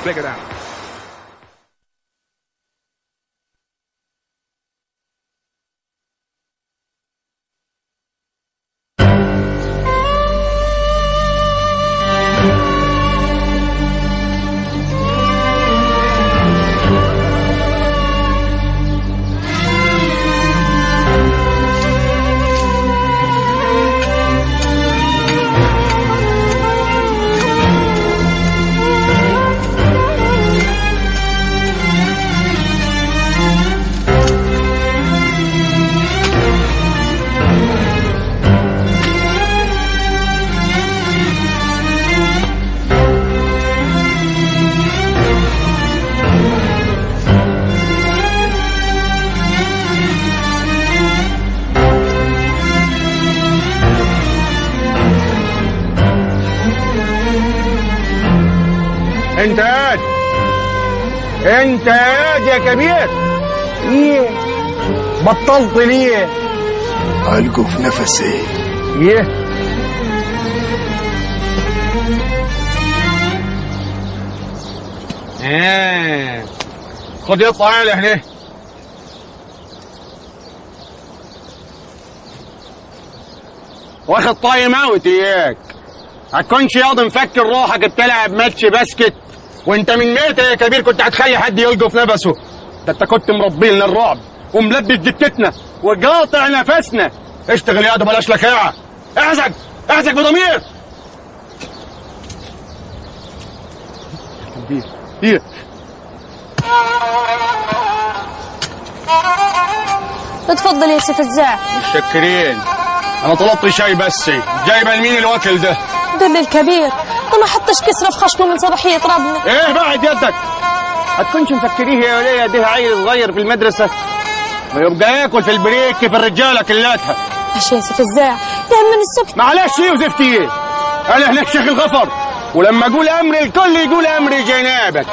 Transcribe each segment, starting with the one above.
Figure it out. انت قاعد، انت قاعد يا كبير. ايه بطلت ليه؟ ألقوا في نفسي. ايه؟ ايه خد يطلع على هنا. واخد time out اياك. هتكونش ياض مفكر روحك بتلعب ماتش basket وانت من ميت يا كبير كنت هتخلي حد يلقف نفسه. ده انت كنت مربي لنا الرعب وملبس جتتنا وقاطع نفسنا. اشتغل ياض بلاش لكاعه. اعزق اعزق بضمير. كبير ايه؟ اتفضل يا سيف الزاع. متشكرين. انا طلبت شاي بس. جايبه لمين الوكل ده؟ ده للكبير، ده ما حطش كسره في خشمه من صباحية ربنا. ايه بعد يدك؟ هتكونش مفكريه يا وليه ده عيل صغير في المدرسة ما يبقى ياكل في ال break في الرجالة كلاتها. ماشي يا سيف الزاع، ده من الصبح. معلش ايه وزفتي ايه؟ انا هناك شيخ الغفر، ولما اقول امر الكل يقول امر جنابك.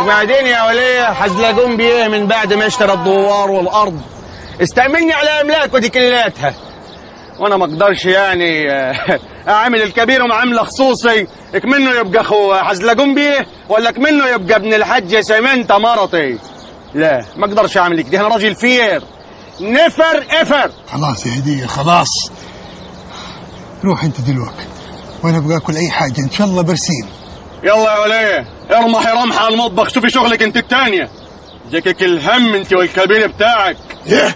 وبعدين يا وليه حزلقون بيه من بعد ما اشترى الدوار والارض استأمني على املاكه دي كلاتها. وانا ما اقدرش يعني اعمل الكبير ومعامله خصوصي اكمنه يبقى اخو حزلقون بيه ولا اكمنه يبقى ابن الحاج سمنت مرتي. لا ما اقدرش اعمل كده، انا راجل fair نفر افر. خلاص يا هديه خلاص، روح انت دلوقتي وانا ابغى اكل اي حاجة ان شاء الله برسيم. يلا يا وليه ارمحي رمحه على المطبخ، شوفي شغلك انت الثانية. جاكك الهم انت والكبير بتاعك. ايه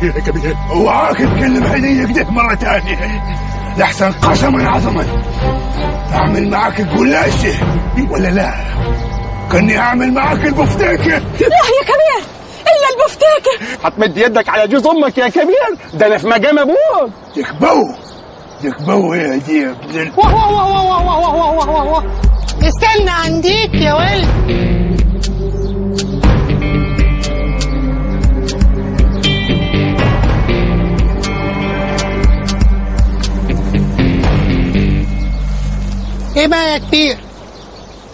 يا كبير اوعاك تكلم هديه كده مرة ثانية، لحسن قسما عظما اعمل معاك الجلاشه ولا لا كني اعمل معاك البفتيكه. لا يا كبير الا البفتيكه. هتمد يدك على جوز امك يا كبير؟ ده انا في مقام ابوك. يكبو يكبو يا هديه ابن واه واه واه واه واه واه واه واه. استنى عنديك يا ولد. ايه بقى يا كبير؟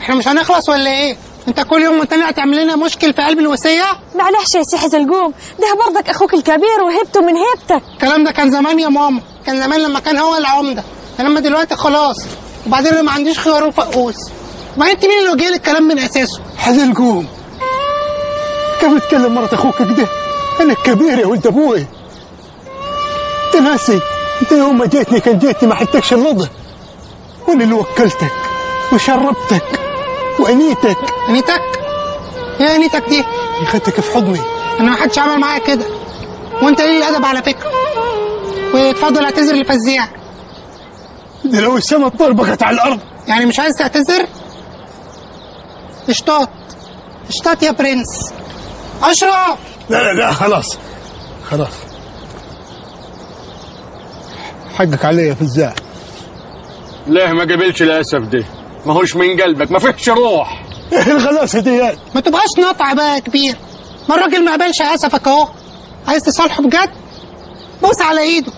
احنا مش هنخلص ولا ايه؟ انت كل يوم وانت هتعمل لنا مشكل في قلب الوصية؟ معلش يا سي حزلقوم، ده برضك اخوك الكبير وهبته من هيبتك. الكلام ده كان زمان يا ماما، كان زمان لما كان هو العمدة، انما دلوقتي خلاص. وبعدين انا ما عنديش خيار وفقوس. وبعدين انت مين اللي وجه لك الكلام من اساسه؟ حزلقوم كيف تكلم مرات اخوك كده؟ انا الكبير يا ولد ابوي. انت ناسي انت يوم ما جيتني كان جيتني ما حدتكش اللضه، وانا اللي وكلتك وشربتك وانيتك. انيتك؟ ايه انيتك دي؟ خدتك في حضني. انا ما حدش عمل معايا كده، وانت قليل الادب على فكرة. واتفضل اعتذر لفزيع. ده لو السما اتطربقت على الارض. يعني مش عايز تعتذر؟ اشطاط اشطاط يا برنس. اشرف. لا لا لا خلاص خلاص، حقك عليا يا فزاع. ليه ما قبلش الاسف دي؟ ما هوش من قلبك، ما فيهش روح. ايه الغلاسه دي يعني؟ ما تبقاش نطع بقى يا كبير، ما الراجل ما قبلش اسفك اهو. عايز تصالحه بجد؟ بوس على ايده.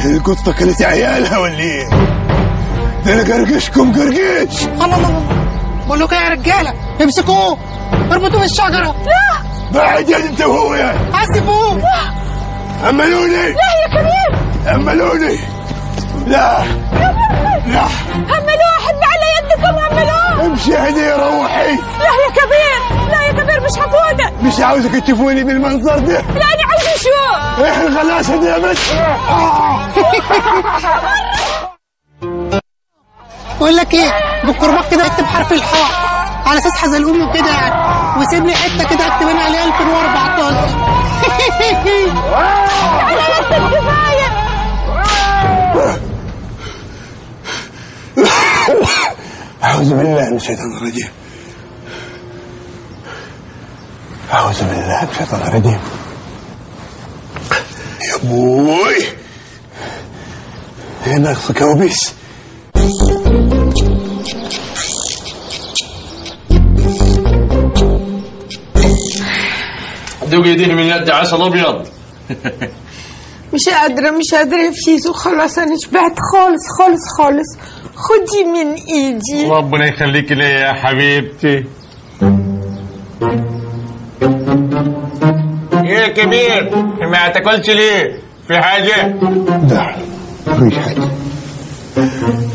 القطة كلت عيالها ولا ايه؟ ده انا قرقشكم قرقش. الله الله الله، بقول لكم يا رجاله امسكوه اربطوه بالشجرة. لا بعد يا انت وهو يا عذبوه. املوني. لا يا كبير املوني. لا لا، هملوه، حب على يدكم، هملوه. امشي هدي روحي. لا يا كبير، لا يا كبير، مش هفوتك. مش عاوزك تشوفوني بالمنظر ده. لا انا عاوز اشوف. ايه الغلاسه دي يا بنت؟ بقول لك ايه، بالكرباج كده اكتب حرف الحاء على اساس حزلقوم وكده يعني، وسيب لي حتة كده اكتب انا عليها 2014. على يدك كفاية. أعوذ بالله من الشيطان الرجيم، أعوذ بالله من الشيطان الرجيم. يا بوي هي ناقصة كوابيس. دوق يديه من يد عسل أبيض. مش قادرة، مش قادرة يا فيزو، خلاص أنا شبعت خالص خالص خالص. خدي من إيدي. ربنا يخليك ليا يا حبيبتي. ايه يا كبير، ما تاكلش ليه؟ في حاجة؟ لا مفيش حاجة.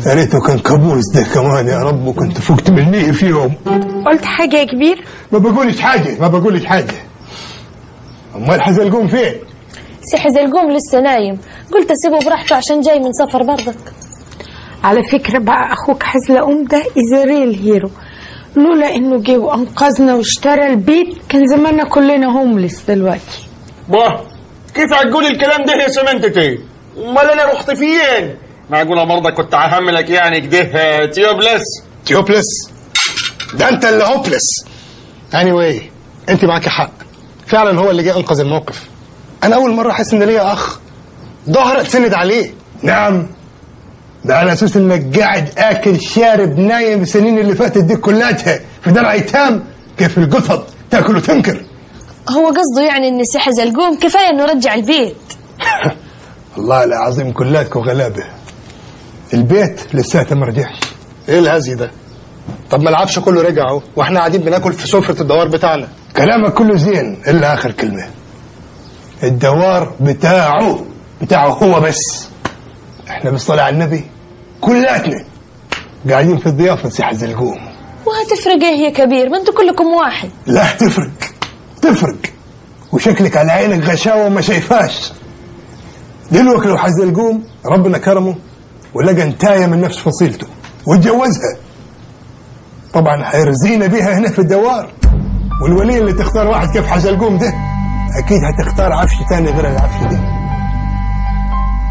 يا ريته كان كابوس ده كمان يا رب، وكنت فقت مني في يوم. قلت حاجة يا كبير؟ ما بقولش حاجة، ما بقولش حاجة. أمال حزلقوم فين؟ سي حزلقوم لسه نايم، قلت اسيبه براحته عشان جاي من سفر برضك. على فكرة بقى أخوك حزلقوم ده is real hero، لولا إنه جه وأنقذنا واشترى البيت كان زماننا كلنا homeless دلوقتي. باه، كيف هتقولي الكلام ده يا سمنتتي؟ أمال أنا رحت فين؟ معقولة برضك كنت ههملك يعني كده tubeless؟ tubeless؟ ده أنت اللي hopeless. anyway أنت معاكي حق، فعلا هو اللي جه أنقذ الموقف. أنا أول مرة أحس إن ليا أخ ظهر اتسند عليه. نعم، ده على اساس انك قاعد اكل شارب نايم السنين اللي فاتت دي كلها في دار ايتام كيف القطط تاكل وتنكر. هو قصده يعني ان سي حزلقوم كفاية انه رجع البيت. والله العظيم كلاتكم غلابة، البيت لساته ما رجعش. ايه الهزي ده؟ طب ما العفش كله رجع اهو، واحنا قاعدين بناكل في سفره الدوار بتاعنا. كلامك كله زين الا اخر كلمة، الدوار بتاعه بتاعه هو بس. احنا بالصلاة على النبي كلاتنا قاعدين في الضيافة سي حزلقوم. وهتفرق ايه يا كبير؟ ما انتوا كلكم واحد. لا تفرق، تفرق، وشكلك على عينك غشاوة وما شايفاش. دلوقتي لو حزلقوم ربنا كرمه ولقى انتايه من نفس فصيلته واتجوزها، طبعا هيرزينا بيها هنا في الدوار. والولي اللي تختار واحد كيف حزلقوم ده اكيد هتختار عفش تاني غير العفش ده.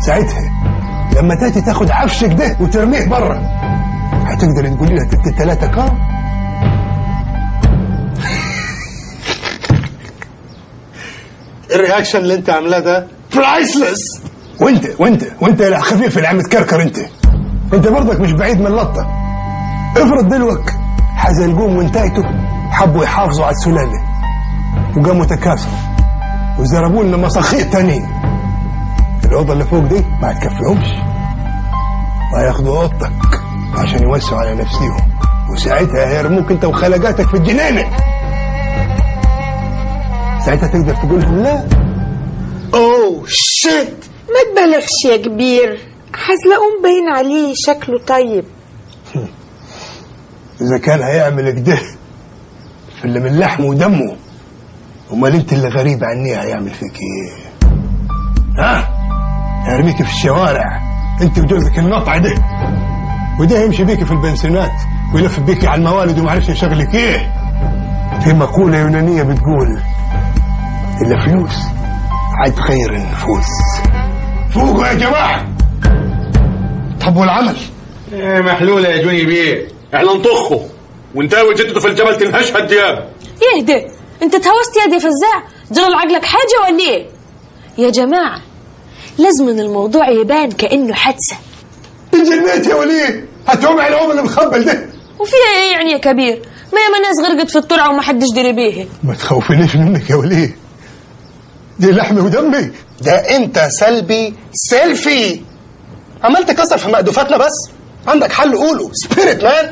ساعتها لما تاتي تاخد عفشك ده وترميه بره هتقدر تقولي لها تلت 3 كام؟ ال reaction اللي انت عاملاه ده priceless. وانت وانت وانت يا خفيف اللي عم تكركر، انت برضك مش بعيد من اللطه. افرض دلوك حزلقوم وانتايته حبوا يحافظوا على السلالة وقاموا تكاثروا وزربوا لنا مساخيط تانيين. الاوضة اللي فوق دي ما هتكفيهمش، وهياخدوا اوضتك عشان يوسعوا على نفسيهم، وساعتها هيرموك انت وخلقاتك في الجنينة. ساعتها تقدر تقول لهم لا. oh shit، ما تبالغش يا كبير، حزلقوم باين عليه شكله طيب. اذا كان هيعمل كده في اللي من لحمه ودمه، امال انت اللي غريب عني هيعمل فيك ايه؟ ها؟ هيرميك في الشوارع انت وجوزك النطع ده، وده يمشي بيك في البنسينات ويلف بيك على الموالد وما عرفش يشغلك ايه. في مقولة يونانية بتقول الفلوس عاد خير النفوس. فوقوا يا جماعة. طب والعمل؟ ايه محلولة يا جوني بيه، احنا نطخه وانت وجدته في الجبل تنهشها الدياب. يهدي انت تهوست يا دي فزاع، جرى لعقلك حاجة ولا ايه؟ يا جماعة لازم ان الموضوع يبان كأنه حادثة. انجنيت يا وليد، هتقوم على العوم اللي مخبل ده. وفيها ايه يعني يا كبير؟ ما ياما ناس غرقت في الترعة وما حدش دري بيها. ما تخوفنيش منك يا وليد، دي لحمي ودمي. ده انت سلبي سيلفي، عمال تكسر في مقدوفاتنا بس. عندك حل قوله، spirit man.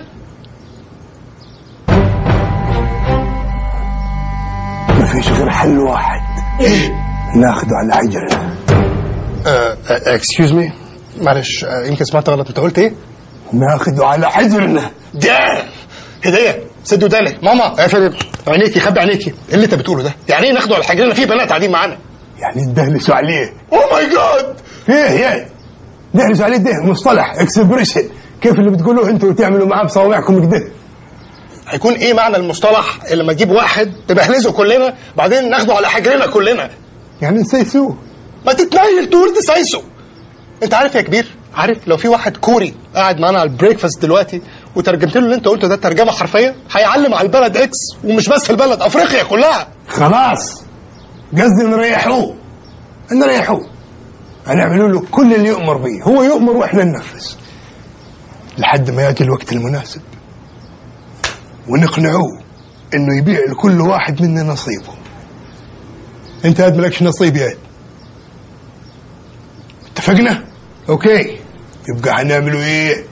مفيش غير حل واحد. ايه؟ ناخده على عجلة. excuse me، معلش يمكن سمعت غلط، انت قلت ايه؟ ناخده على حجرنا. ده هديه، سد ودانك ماما، اقفل عينيكي، خبي عينيكي. ايه اللي انت بتقوله ده؟ يعني ايه ناخده على حجرنا؟ في بنات قاعدين معانا. يعني ندهلسوا عليه. oh my God. ايه يعني؟ دهلسوا عليه ده مصطلح expression، كيف اللي بتقولوه انتوا وتعملوا معاه بصوابعكم كده. هيكون ايه معنى المصطلح اللي لما تجيب واحد تبهلزه كلنا بعدين ناخده على حجرنا كلنا؟ يعني نسيسوه. ما تتنيل تقول تسيسه. انت عارف يا كبير، عارف لو في واحد كوري قاعد معانا على ال breakfast دلوقتي وترجمت له اللي انت قلته ده ترجمه حرفية، هيعلم على البلد X، ومش بس البلد، افريقيا كلها. خلاص قصدي نريحوه، نريحوه، هنعملوا له كل اللي يؤمر بيه، هو يؤمر واحنا ننفذ لحد ما ياتي الوقت المناسب ونقنعوه انه يبيع لكل واحد منا نصيبه. انت هاد مالكش نصيب يا هاد. اتفقنا؟ okay، يبقى هنعملوا ايه؟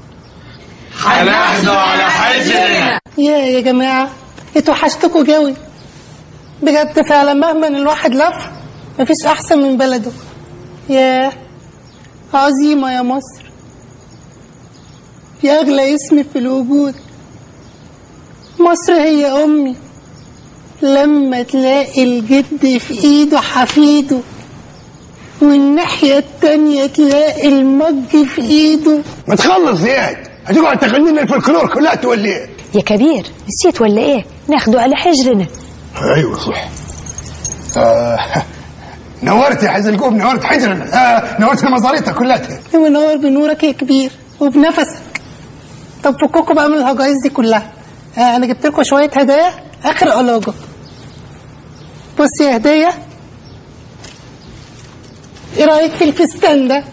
هناخده على حجرنا. يا جماعة اتوحشتكوا جوي بجد، فعلا مهما الواحد لف مفيش احسن من بلده. يا عظيمة يا مصر، يا اغلى اسم في الوجود، مصر هي امي. لما تلاقي الجد في ايده حفيده، والناحية التانية تلاقي المج في ايده. ما تخلص يا هتقعد تغني لنا الفلكلور كلها توليه. يا كبير نسيت ولا ايه؟ ناخده على حجرنا. ايوه صح. نورت يا حزلقوم، نورت حجرنا، نورت المزاريطة كلها. ونور بنورك يا كبير وبنفسك. طب فكوكوا بقى من الهجايز دي كلها. انا جبت لكم شوية هدايا اخر علاجة. بصي يا هدية، ايه رأيك في الفستان ده؟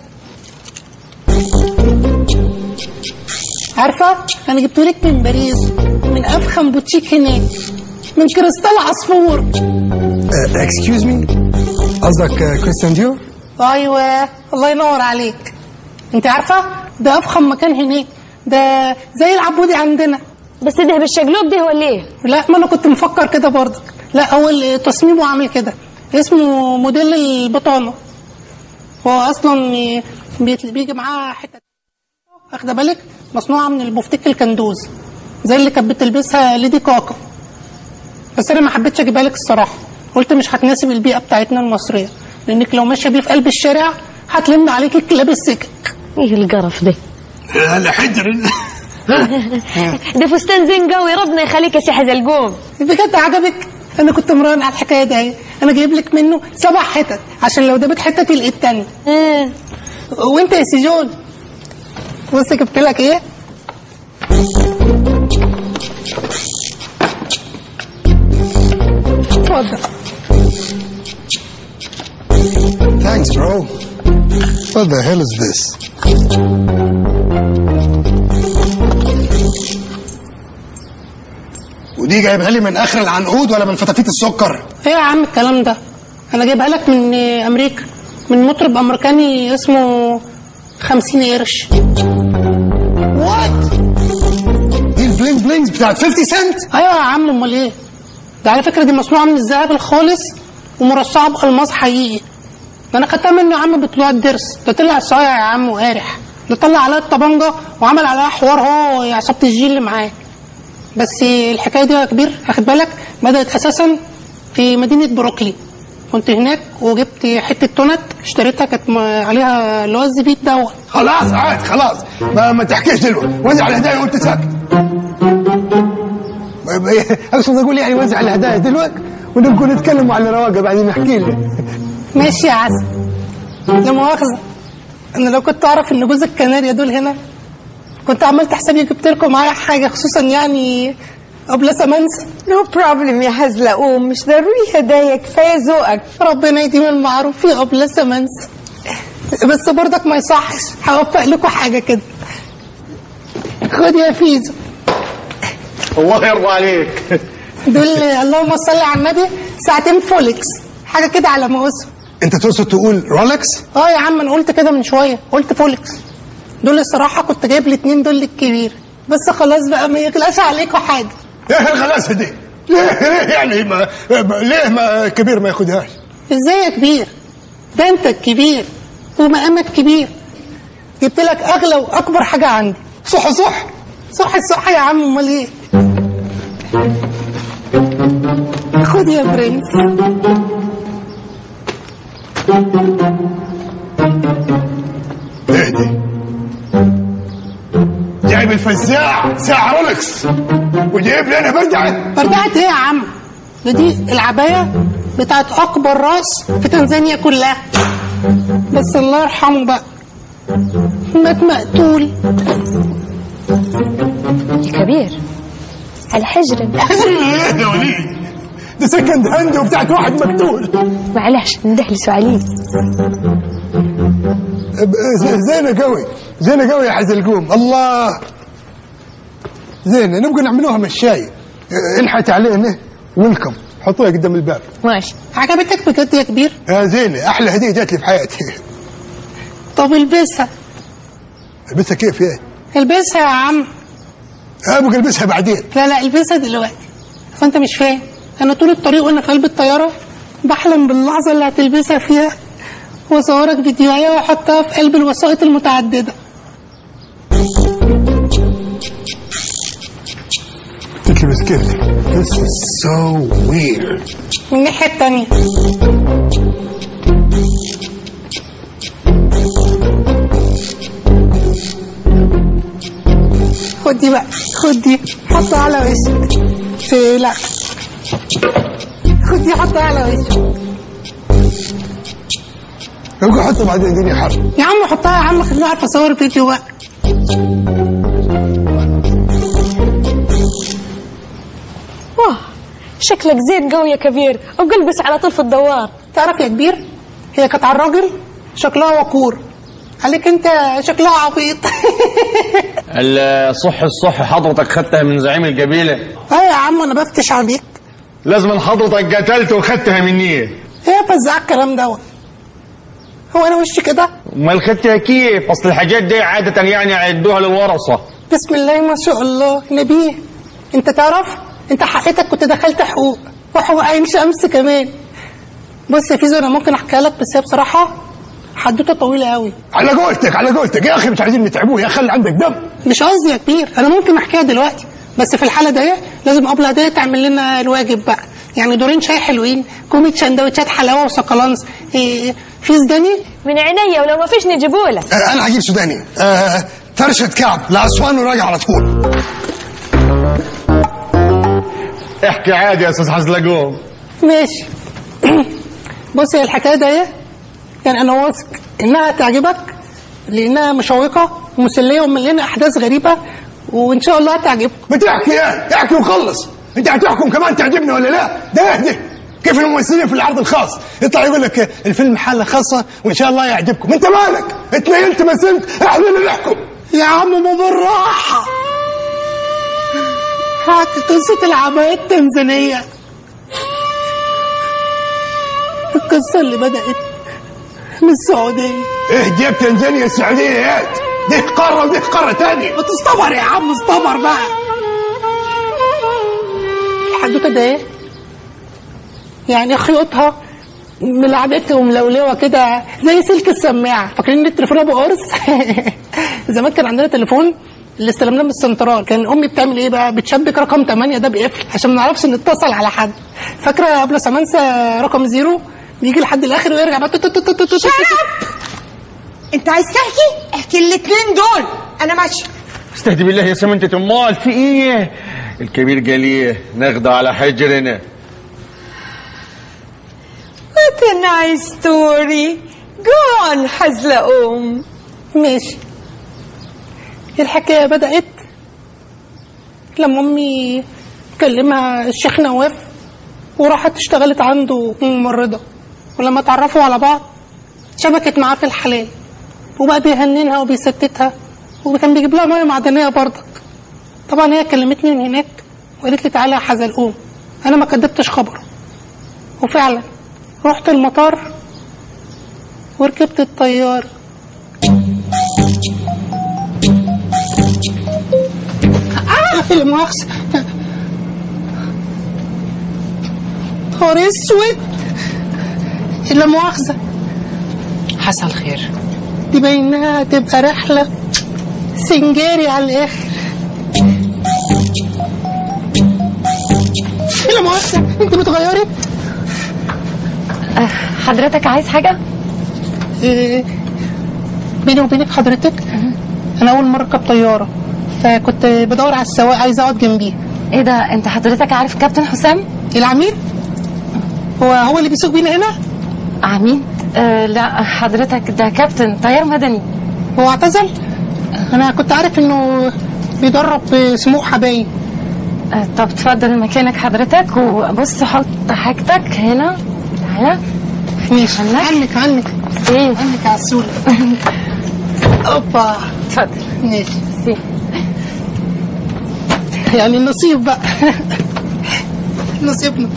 عارفة انا جبتهولك من باريس، من افخم بوتيك هناك، من كريستال عصفور. excuse me، قصدك كريستيان ديور؟ ايوه الله ينور عليك. انت عارفة ده افخم مكان هناك، ده زي العبودي عندنا. بس ده بالشقلوب ده ولا ايه؟ لا ما انا كنت مفكر كده برضك. لا هو تصميمه عامل كده، اسمه موديل البطانة. هو اصلا بيجي معاه حتة، واخده بالك، مصنوعة من البفتيك الكندوز زي اللي كانت بتلبسها ليدي كاكا. بس انا ما حبيتش اجيبها لك الصراحة، قلت مش هتناسب البيئة بتاعتنا المصرية، لانك لو ماشية بيه في قلب الشارع هتلم عليك الكلاب السكك. ايه القرف ده؟ هلا حجر ده فستان زين قوي، ربنا يخليك يا سي حزلقوم. بجد عجبك؟ انا كنت مراهن على الحكاية دي، انا جايب لك منه 7 حتت عشان لو دابت حتة تلقي التانية. وانت يا سيجون بص جبت لك ايه؟ اتفضل. Thanks bro. What the hell is this? ودي جايبها لي من اخر العنقود ولا من فتافيت السكر؟ ايه يا عم الكلام ده؟ انا جايبها لك من امريكا، من مطرب امريكاني اسمه 50 قرش. what؟ دي ال bling blings بتاعت 50 سنت؟ ايوه يا عم امال ايه؟ ده على فكرة دي مصنوعة من الذهب الخالص ومرصعه بالماس حقيقي. ده انا خدتها منه يا عم بطلوع الضرس، ده طلع صايع يا عم وقارح، ده طلع عليها الطبنجه وعمل عليها حوار هو عصابة الجيل اللي معاه. بس الحكاية دي يا كبير اخد بالك بدات اساسا في مدينة بروكلي. كنت هناك وجبت حتة تونت اشتريتها، كانت عليها اللي هو الزبيب دوت. خلاص عاد خلاص، ما تحكيش دلوقتي، وزع الهدايا وانت ساكت. اقصد اقول يعني وزع الهدايا دلوقتي ونبقوا نتكلموا على رواقه بعدين نحكي لك. ماشي يا عسل. لا مؤاخذة، انا لو كنت اعرف ان جوز الكناريا دول هنا كنت عملت حسابي جبت لكم معايا حاجة، خصوصا يعني قبل سمنسه. no problem يا حزلقوم، مش ضروري هدايا، كفاية ذوقك. ربنا يديم المعروف يا قبل سمنسه. بس برضك ما يصحش، هوفق لكم حاجة كده. خد يا فيزو. الله يرضى عليك. دول اللهم صل على النبي ساعتين فولكس، حاجة كده على مقاسهم. انت تقصد تقول رولكس؟ اه يا عم انا قلت كده من شوية، قلت فولكس. دول الصراحة كنت جايب الاثنين دول للكبير، بس خلاص بقى ما يغلاش عليكم حاجة. ايه الغلاسه دي؟ ليه يعني ما ليه ما الكبير ما ياخدهاش؟ ازاي يا كبير؟ ده انت الكبير ومقامك كبير. جبت لك اغلى واكبر حاجة عندي. صح صح صح صح يا عم، امال ايه؟ خد يا برنس. اهدي، جايب الفزاع ساعة رولكس وجايب لي انا بردعة. بردعة ايه يا عم؟ دي العباية بتاعت اكبر راس في تنزانيا كلها، بس الله يرحمه بقى مات مقتول. يا كبير على حجرك. ايه يا وليد؟ ده second hand وبتاعت واحد مقتول. معلش ندهلسوا عليه. زينة قوي، زينة قوي يا حزلقوم. الله زينة، نبقى نعملوها مشاية، انحت علينا welcome، حطوها قدام الباب. ماشي. عجبتك بجد يا كبير؟ يا زينة أحلى هدية جات لي في حياتي. طب البسها. البسها كيف يا؟ البسها يا عم. أبغى البسها بعدين. لا لا البسها دلوقتي. فأنت مش فاهم، أنا طول الطريق وأنا في قلب الطيارة بحلم باللحظة اللي هتلبسها فيها، وأصورك فيديوهات وأحطها في قلب الوسائط المتعددة. تتلبس كيف؟ This is so weird. من الناحية التانية. خد دي بقى، خد دي حطها على وشك. لا خد دي حطها على وشك. ابقى حطها بعدين الدنيا حر. يا عم حطها يا عم، خليني اعرف اصور فيديو بقى. واه شكلك زين قوي يا كبير، وقلبس على طول في الدوار. تعرف يا كبير، هي كانت على الراجل شكلها وقور، عليك انت شكلها عبيط. الصح الصح حضرتك خدتها من زعيم القبيلة. اه يا عم انا بفتش عليك. لازم حضرتك قتلته وخدتها مني. ايه يا فزاع الكلام دوت؟ هو انا وشي كده؟ امال خدتها كيف؟ اصل الحاجات دي عادة يعني يعدوها للورثة. بسم الله ما شاء الله نبيه، انت تعرف انت حقيقتك كنت دخلت حقوق وحقوق عين شمس كمان. بص يا فيزو انا ممكن احكيها لك، بس هي بصراحة حدوتة طويلة قوي. على قولتك على قولتك يا اخي، مش عايزين نتعبوه يا اخي، خلي عندك دم. مش قصدي يا كبير، انا ممكن احكيها دلوقتي، بس في الحالة دي لازم قبل دي تعمل لنا الواجب بقى، يعني دورين شاي حلوين، كومة سندوتشات حلاوة وسكالانس، إيه في سوداني؟ من عينيا، ولو ما فيش نجيبهولك. انا هجيب سوداني، فرشه كعب لاسوان وراجع على طول. احكي عادي يا استاذ حزلقوم. ماشي. بص هي الحكاية دي يعني انا واثق انها تعجبك، لانها مشوقة ومسليه ومليانة احداث غريبة، وان شاء الله هتعجبك. ما تحكي يا احكي وخلص، انت هتحكم كمان تعجبني ولا لا؟ ده اهدي كيف الممثلين في العرض الخاص يطلع يقول لك الفيلم حاله خاصة وان شاء الله يعجبكم، انت مالك؟ اتنيلت مثلت، احنا اللي نحكم. يا عم ما بالراحة. هات قصة العباية التنزانيه، القصة اللي بدات من السعودية. ايه جاب تنزانيا السعودية يا دي قارة ودي قارة ثانية. ما تصطبر يا عم، اصطبر بقى. الحدوتة ده ايه؟ يعني خيوطها ملعبكه وملولوه كده زي سلك السماعة، فاكرين التليفون ابو قرص؟ زمان كان عندنا تليفون اللي استلمناه من السنترال، كان امي بتعمل ايه بقى؟ بتشبك رقم 8 ده بقفل عشان ما نعرفش نتصل على حد. فاكره قبل سمانسه رقم 0 بيجي لحد الاخر ويرجع بقى. انت عايز تحكي؟ احكي الاثنين دول، انا ماشية. استهدي بالله يا سمنتة، امال في ايه؟ الكبير قال ايه؟ ناخده على حجرنا. What a nice story. Go on حزلقوم. ماشي. الحكاية بدأت لما أمي كلمها الشيخ نواف وراحت اشتغلت عنده ممرضة، ولما اتعرفوا على بعض شبكت معاه في الحلال، وبقى بيهننها وبيستتها، وكان بيجيب لها مية معدنية برضك. طبعا هي كلمتني من هناك وقالت لي تعالى يا حزلقوم، أنا ما كدبتش خبره، وفعلا رحت المطار وركبت الطيارة. لا مؤاخذة، نهار اسود، لا مؤاخذة. حصل خير. دي باينها تبقى رحله سنجاري على الاخر. ايه لا مؤاخذة، انت بتغيري؟ حضرتك عايز حاجة؟ إيه بيني وبينك حضرتك، انا اول مرة اركب طيارة، فكنت بدور على السواق عايز اقعد جنبيه. ايه ده، انت حضرتك عارف كابتن حسام؟ العميد؟ هو اللي بيسوق بينا هنا؟ عميد؟ لا حضرتك ده كابتن طيار مدني. هو اعتزل؟ انا كنت عارف انه بيدرب سموحه باين. طب اتفضل مكانك حضرتك، وبص حط حاجتك هنا. تعالى. ماشي. عنك عنك عنك يا عسولة. اوبا اتفضل. ماشي. يعني النصيب بقى. نصيبنا.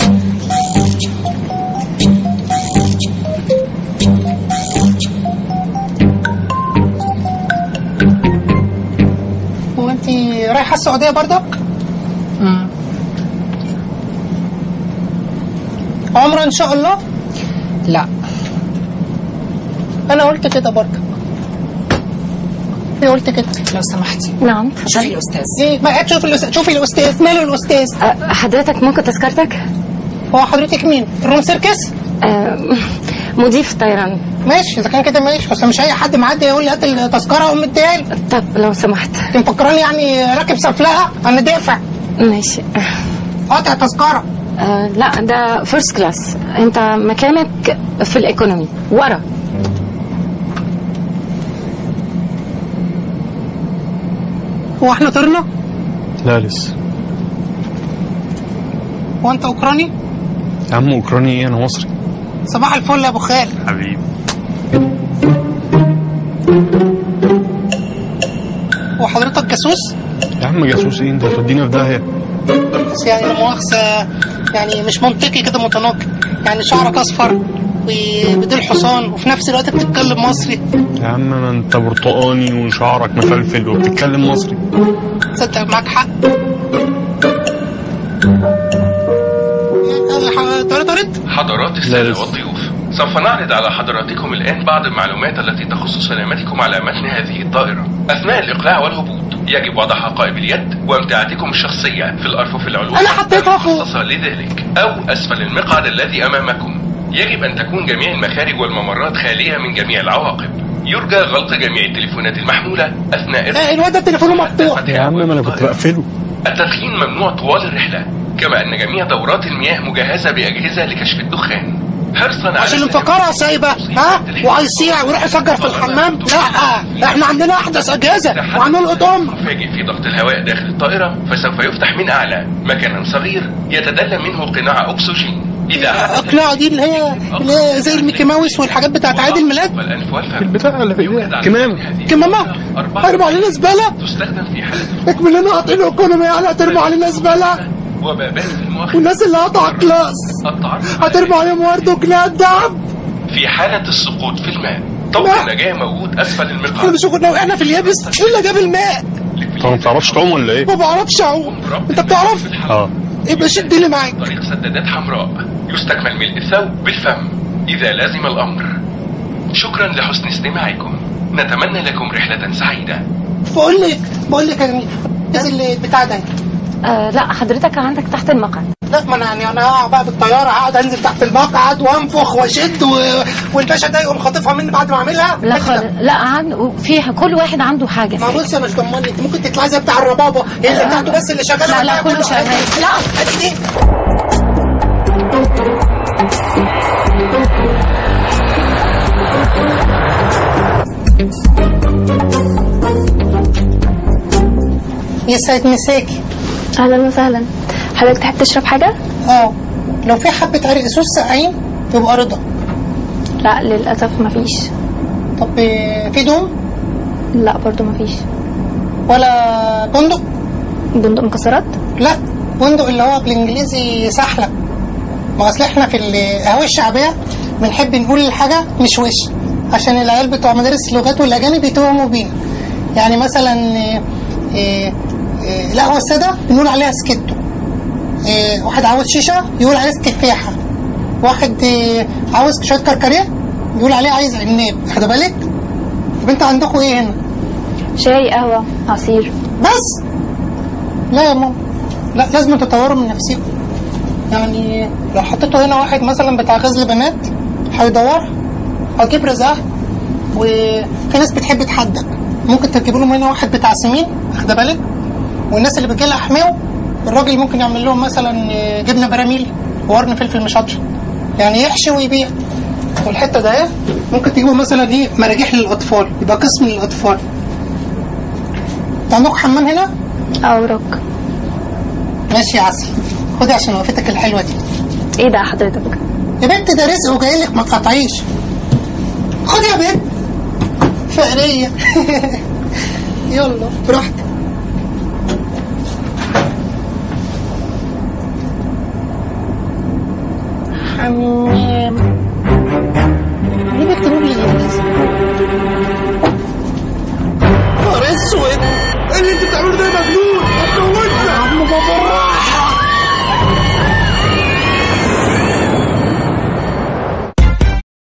هو انت رايحة السعودية برضك؟ عمرة ان شاء الله؟ لا انا قلت كده برضك. ايه قلت كده؟ لو سمحتي. نعم شوفي الاستاذ. ايه ما شوفي الاستاذ، شوفي الاستاذ، ماله الاستاذ؟ حضرتك ممكن تذكرتك؟ هو حضرتك مين؟ room service؟ مضيف طيران. ماشي اذا كان كده ماشي، بس مش اي حد معدي يقول لي هات التذكرة اقوم مديها له. طب لو سمحت. انت مفكراني يعني راكب سفلقه؟ انا دافع. ماشي. قاطع تذكره. لا ده first class، انت مكانك في ال economy ورا. هو احنا طرنا؟ لا لسه. هو انت اوكراني؟ يا عم اوكراني ايه، انا مصري. صباح الفل يا ابو خالد. حبيبي. هو حضرتك جاسوس؟ يا عم جاسوس ايه، انت هتودينا في داهية. بس يعني لا مؤاخذة يعني مش منطقي كده، متناقض، يعني شعرك اصفر وبديل حصان وفي نفس الوقت بتتكلم مصري. يا عم ما انت برتقاني وشعرك مفلفل وبتتكلم مصري. تصدق معاك حق. طارت. حضرات السادة والضيوف، سوف نعرض على حضراتكم الآن بعض المعلومات التي تخص سلامتكم على متن هذه الطائرة. أثناء الإقلاع والهبوط يجب وضع حقائب اليد وامتعتكم الشخصية في الأرفف العلوية أنا حطيتها فوق المخصصة لذلك، أو أسفل المقعد الذي أمامكم. يجب أن تكون جميع المخارج والممرات خالية من جميع العواقب. يرجى غلق جميع التليفونات المحمولة أثناء الواد ده تليفونه مفتوح. يا عم ما أنا كنت بقفله. التدخين ممنوع طوال الرحلة، كما أن جميع دورات المياه مجهزة بأجهزة لكشف الدخان. حرصا على عشان مفكرها سايبه ها وهيصيع ويروح يسجر في الحمام. لا احنا عندنا احدث اجهزة وعندنا القطم. مفاجئ في ضغط الهواء داخل الطائرة، فسوف يفتح من اعلى مكان صغير يتدلى منه قناع اكسجين. اذا اقناع دي اللي هي زي الميكي ماوس والحاجات بتاعت عيد الميلاد، البتاع اللي في كمامه. كمامه هيرموا علينا زبالة، تستخدم في حاله اكمل لنا قاطعين economy يعني هترموا علينا زبالة. والناس اللي قطع class هترموا عليهم ورد وكلاب دعم. في حالة السقوط في الماء طوق النجاة موجود أسفل المقعد. احنا مش كنا وقعنا في اليابس؟ ايه اللي جاب الماء؟ انت ما بتعرفش تعوم ولا ايه؟ ما بعرفش اعوم. انت بتعرف؟ اه. يبقى شد اللي معاك. طريق سدادات حمراء يستكمل ملء الثوب بالفم إذا لازم الأمر. شكرا لحسن استماعكم، نتمنى لكم رحلة سعيدة. بقول لك يا جميل البتاع ده. لا حضرتك عندك تحت المقعد. لا ما انا يعني انا هقع بقى بالطيارة، هقعد انزل تحت المقعد وانفخ واشد والباشا ده يقوم خاطفها مني بعد ما اعملها. لا خالص، لا في كل واحد عنده حاجة. ما بص انا مش ضمني، انت ممكن تطلعي زي بتاع الربابه، هي اللي بتاعته بس اللي شغالة. لا لا كله شغال. لا ادي دي. يسعد مساكي. اهلا وسهلا. حضرتك تحب تشرب حاجة؟ اه لو في حبه عرق سوس ساقعين يبقى رضا. لا للاسف مفيش. طب في دوم؟ لا برضو مفيش. ولا بندق؟ بندق مكسرات؟ لا بندق اللي هو بالانجليزي سحلب. ما اصل احنا في القهوة الشعبية بنحب نقول الحاجة مش وش، عشان العيال بتوع مدارس اللغات والاجانب يتوهموا بينا. يعني مثلا القهوة السادة بنقول عليها سكتو، واحد عاوز شيشة يقول عايز تفاحة، واحد عاوز شوية كركديه يقول عليه عايز عناب، واخد بالك؟ طب انت عندكم ايه هنا؟ شاي، قهوة، عصير بس؟ لا يا ماما، لا، لازم تطوروا من نفسكم. يعني لو حطيتوا هنا واحد مثلا بتاع غزل بنات هيدورها، هتجيب رزقها. وفي ناس بتحب تحدق، ممكن تجيب لهم هنا واحد بتاع سمين، واخده بالك؟ والناس اللي بتجي لها حماو الراجل ممكن يعمل لهم مثلا جبنه براميل وقرن فلفل مشطشط، يعني يحشي ويبيع. والحتة ده ممكن تجيبوا مثلا ايه، مراجيح للاطفال، يبقى قسم للاطفال. انت عندكم حمام هنا؟ اوراق. ماشي يا عسل، خدي عشان وقفتك الحلوة دي. ايه ده حضرتك؟ يا بنت ده رزق وجاي لك، ما تقطعيش. خدي يا بنت فقريه. يلا براحتك.